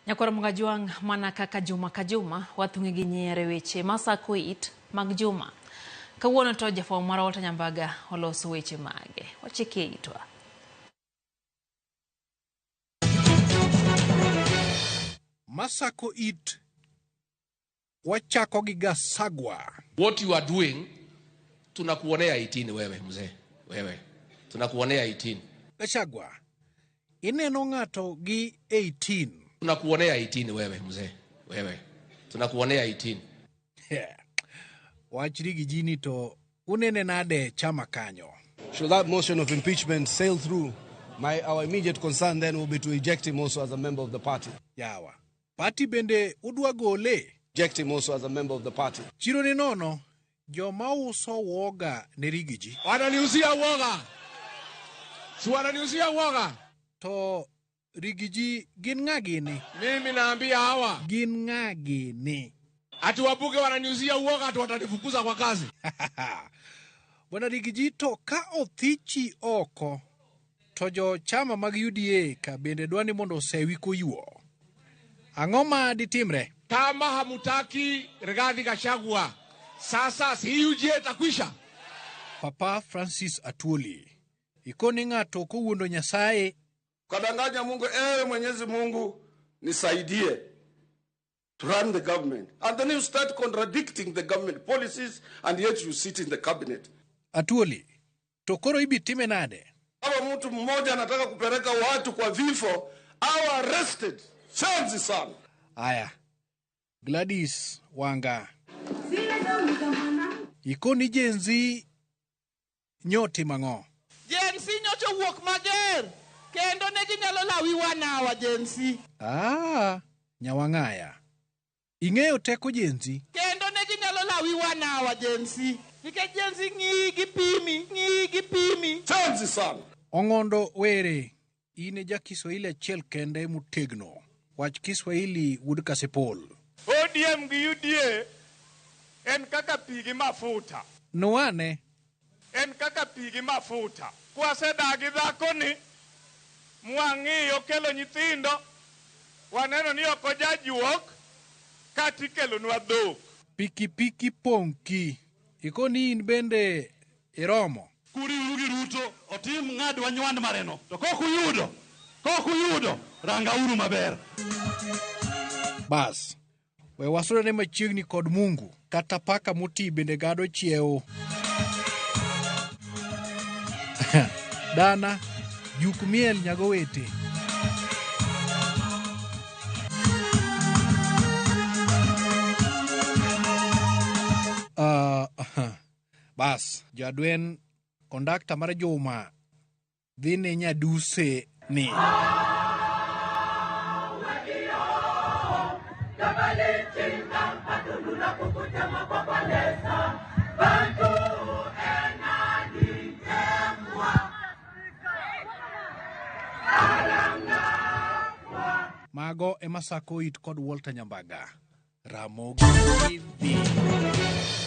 Nyakwar Mugajwang' mana kaka juma ka juma wathung'e gi nyiero e weche masako it mag juma. Kawuono to jafwambo marwa Walter Nyambaga oloso weche mage. Wachikie itwa. Masako it wachako gi Gasagwa. What you are doing, tunakuonea 18 wewe mzee, wewe tunakuonea 18. Gachagua, ineno ng'ato gi 18. Tunakuonea 18 wewe mzee, wewe tunakuonea 18. Yeah. Wachri gi jini to unene nade chama kanyo. Should that motion of impeachment sail through, our immediate concern then will be to eject him also as a member of the party. Yawa. Party bende udwa gole. Eject him also as a member of the party. Chiro ni nono, joma uso woga ne rigiji. Wananiuzia woga. Si wananiuzia woga. To rigiji gin ng'a gini? Mimi naambia hawa. Gin ng'a gini? Ati wabunge wananiuzia uoga, ati watanifukuza kwa kazi. Bwana Rigiji, to ka othichi oko to jo chama mag UDA ka bende dwa ni mondo osewi koyuo. Ang'o ma ditimre? Kama hamutaki Rigathi Gachagua, sasa si UDA itakwisha. Papa Francis Atwoli, ikoni ng'ato kowuondo Nyasaye. Kadanganya Mungu, ewe Mwenyezi Mungu nisaidie to run the government. And then you start contradicting the government policies and yet you sit in the cabinet. Atwoli, to koro ibi time nade? Kama mtu mmoja anataka kupeleka watu kwa vifo, au arrested. Shenzi sana. Aya. Gladys Wanga. Ikoni Gen Z nyoti mang'o? Gen Z nyocha wuok mager. Kendo ne ginyalo lawi wanawa Gen Z. Ah, nyawang'aya. Ing'eyo teko Gen Z? Kendo ne ginyalo lawi wanawa Gen Z. Nikech Gen Z ng'iyi gi pimi, ng'iyi gi pimi. Shenzi sana. Ong'ondo Were, in e ja Kiswahili achiel kende motegno. Wach Kiswahili wuod Kasipul. ODM gi UDA en kaka pi gi mafuta. Nuane. En kaka pi gi mafuta. Kwasedagi dhakoni, mwang'iyo kelo nyithindo, waneno ni ok ojajuok, kata ikelonwa dhok. Pikipiki pong'ki. Ikoni in bende iromo. Kuriuru gi Ruto, otim ng'adwa nywand mareno. To kok uyudo, rangauru maber. Bas, we wasudane machiegni kod Mungu, kata paka moti bende gado chiewo. Dana, juk miel nyago wete. Bas, jadwen kondakta mar Juma dhi ne nyaduse ni. Mago ema sako it kod Walter Nyambaga. Ramogi TV.